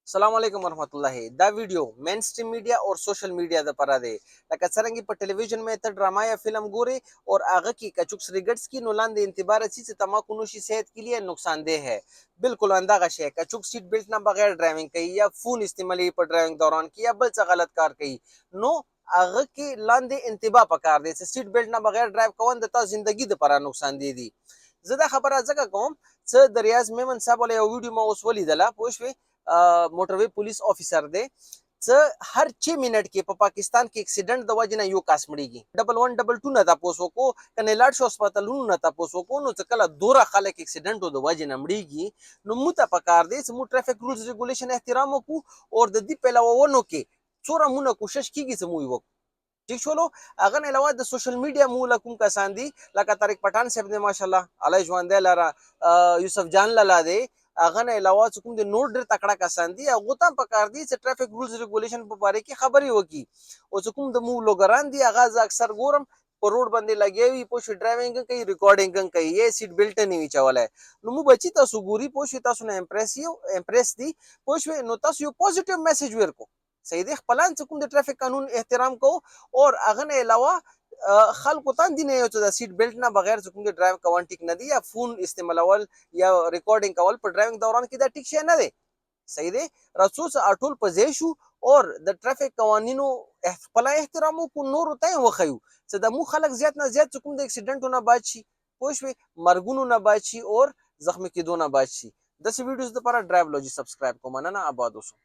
السلام علیکم ورحمت الله. دا ویډیو مین سټریم میډیا او سوشل میډیا د پاره دی. لکه څرنګه په ټلویزیون میں ته ډرامه یا فلم ګوري اور هغه کې کچوک سریګټس کی نو لاندې انتباه رسی چې تماکو نوشي صحت کے لیے نقصان ده ہے. بالکل انداغه شی کچوک سیټ بیلټ نه بغیر ډرایوینګ کوي یا فون استعمالوي په ډرایوینګ دوران کې یا بل څه غلط کار کوي، نو هغه کې لاندې انتباه پکار دی چې سیټ بیلټ نه بغیر ډرایو کول د تا زندگی د پاره نقصان دی دي. زه دا خبره ځکه کوم چې د ریاض میمن صاحب له یو ویډیو ما اوس ولیدله، پوه شوې، موټروي پولیس افیسر دی، چې هر 6 منټ کې په پاکستان کې اکسیډنټ د وجې نه یو کس مړیږي. 1112 نه تاسو وکړو کنه لاړ شو هسپتالونو نه تاسو وکړو، نو چې کله دوره خلک اکسیډنټو د وجې نه مړیږي، نو مو ته پکار دی چې مو ټریفک رولز ریګولیشن احترام وکړو او د دې پهلوونو کې څومره مونږ کوشش کیږي چې مو یې وکړو. ټیک شولو. هغه نه علاوه د سوشل میډیا مو له کوم کسان دي لکه طارق پټان صاحب دی، ماشاءالله الله ژوندی لره، یوسف جان لالا دی، هغه نه علاوه چې کوم د نور ډېر تکړه کسان دي، هغو ته هم پکار دي چې ټریفک رولز ریګولیشن په باره کې خبرې وکړي. او چې کوم د مو ولاګران دي، هغه زه اکثر ګورم په روډ باندې لګیا وي، پوه شوې، ډرایوینګ هم کوي، ریکارډینګ هم کوي، یې سیټ بیلټ نه وي چولی. نو مو بچي تاسو ګوري، پوه شوې، تاسو نه امپریس یو امپریس دي، پوه شوې، نو تاسو یو پازیټیو میسج ورکو. صحیح دی، خپلان چې کوم د ټریفک قانون احترام کو او هغه نه علاوه خلکو ته دي نه یو چې د سیټ بیلټ نه بغیر چې کوم د ډرایو کول ټیک نه دی، یا فون استعمالول یا ریکارډینګ کول په ډرایوینګ دوران کې دا ټیک شی نه دی. صحیح دی، راڅو چې ټول په ځای شو او د ټریفک قوانینو خپل احترام وکړو، نورو ته یې وښیو چې د مو خلک زیات نه زیات چې کوم د اکسیډنټو نه بچ شي، پوه شوې، مرګونو نه بچ شي او زخمي کېدو نه بچ شي. داسې ویډیوز لپاره ډرایو لوجي سبسکرایب کوم. مننه، آباد اوسو.